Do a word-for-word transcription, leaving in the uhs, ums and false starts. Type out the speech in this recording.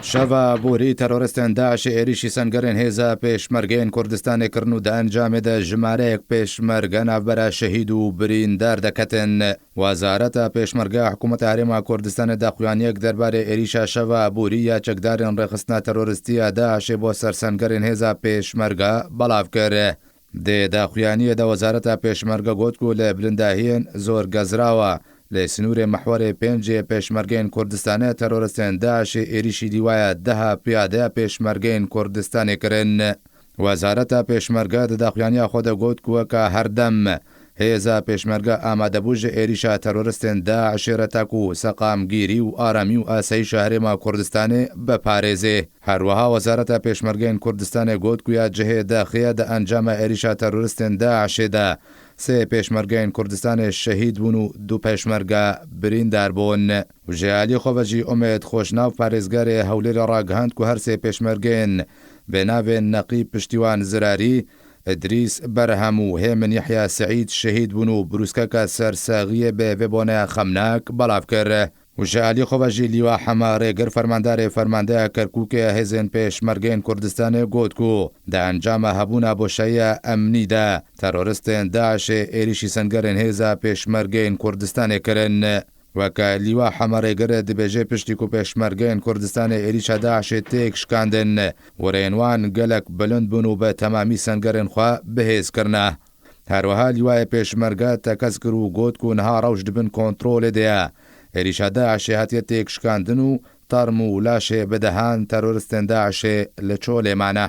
Şeva borî teroristên DAIŞê êrîşî sengerên hêza pêşmergeyên Kurdistanê kirin û di encamê de jimareyek pêşmerge navbera şehîd û birîndar deketin. Wezareta Pêşmerge ya Hikûmeta Herêma Kurdistanê daxuyaniyek derbarê êrîşa şeva borî ya çekdarên rêxistina teroristî ya DAIŞê bo ser sengerên hêza pêşmerge belav kir. Di daxuyaniyê de Wezareta Pêşmerge got ku li bilindahiyên zor gezrawa li sinûrê mehwerê pêncê pêşmergeyên Kurdistanê teroristên DAIŞê êrîşî lîwaya deha piyadeya pêşmergeyên Kurdistanê kirin. Wezareta Pêşmerge di daxuyaniya xwe de got ku weka her dem hêza pêşmerge amade bû ji êrîşa teroristên DAIŞê re ta ku seqamgîrî û aramî û asayîşa Herêma Kurdistanê biparêzê. Her wiha Wezareta Pêşmergeyên Kurdistanê got ku ya cihê daxê ya di encama êrîşa teroristên DAIŞê de sê pêşmergeyên Kurdistanê şehîd bûn û du pêşmerge birîndar bûn. Û ji alî xwe ve jî Umêd Xweşnav, parêzgarê Hewlêrê, ragihand ku her sê pêşmergeyên bi navên Neqîb Piştîwan Zirarî, Idrîs Berhem û Hêmin Yehya Seîd şehîd bûn û brûskeke sersaxiyê bi vê boneya xemnak belav kir. Û ji alî xwe ve jî Lîwa Hema Rêgir, fermandarê Fermandeya Kerkûkê ya Hêzên Pêşmergeyên Kurdistanê, got ku di encama hebûna boşeya emnî de teroristên DAIŞê êrîşî sengerên hêza pêşmergeyên Kurdistanê kirin. Weke Lîwa Hema Rêgir dibêje, piştî ku pêşmergeyên Kurdistanê êrîşa DAIŞê têk şikandin, wirên wan gelek bilind bûn û bi temamî sengerên xwe bihêz kirine. Her wiha Lîwayê Pêşmerge tekez kir û got ku niha rewş di bin kontrolê de ye. Êrîşa DAIŞê hatiye têk şikandin û term û laşê bi dehan teroristên DAIŞê li çolê mane.